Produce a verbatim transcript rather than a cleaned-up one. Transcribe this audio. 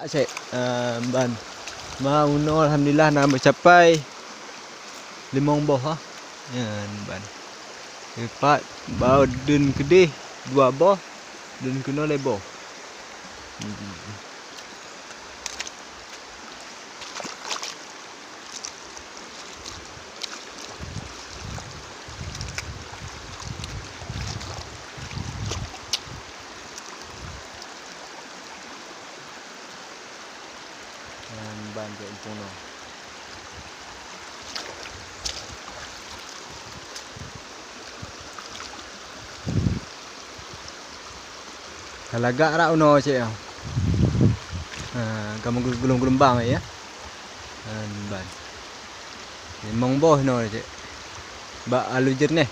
Cek, eh, ban. Ma unoe alhamdulillah na meucapai limong boh, ha. Nyan ban. Pat, ba dun keudeh dua boh, dun keunoe lhèe boh. Hmm. Nyan ban cek muphom nyoe. Ka lagak rak unoe cek nyoe. Ha, ka meugulong-gulong bang ya. Nyan ban. Limong boh inoe cek. Bak aloe jeuneh.